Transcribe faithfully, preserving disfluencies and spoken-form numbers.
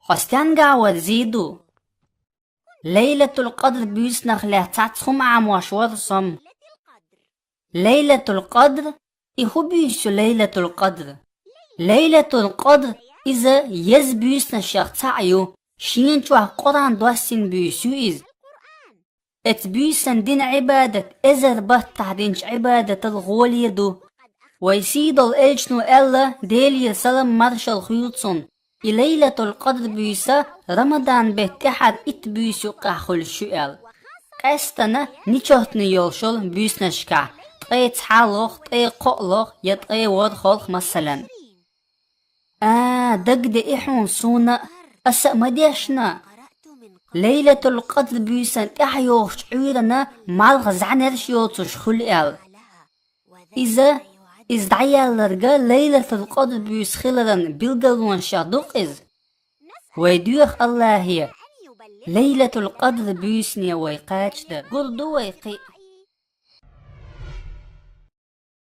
Хьо стенга вар, Зийду? Лайлатул-Къадр буьйсанах лаьцна цхьацца хӀума Ӏамош вар со. Лайлатул-Къадр, и хӀун буьйса ю Лайлатул-Къадр? Лайлатул-Къадр иза еза буьйсанашех цаӀ ю, шена чохь Къуръан доссийна буьйса ю иза. Эцу буьйсан дина Ӏибадат эзар баттахь динчу Ӏибадатал гӀоле ду. Вай сийдолу элчано аьлла, Делера салам маршалла хуьлда цунна, и Лайлатул-Къадр буьйса Рамадан беттан тӀаьхьара итт буьйса юккъехь хуьлуш ю аьлла. Къаьстина нечётный йолуш йолу буьйсанашкахь, ткъе цхьаллах, ткъе кхоаллах я ткъе ворхӀаллах, масалан. А, дагадеи хьуна суна а, аса а ма дешна. Лайлатул-Къадр буьйсан тӀаьхьа йогӀучу Ӏуьйранна малх зӀаьнарш йоцуш хуьлу аьлла. Иза, иза дӀаялларг Лайлатул-Къадр буьйса хиларан билгалонашех ду-кх иза. Вай доьху АллахӀе, Лайлатул-Къадр буьйсане вай кхачадан. Гур ду вай кхин а.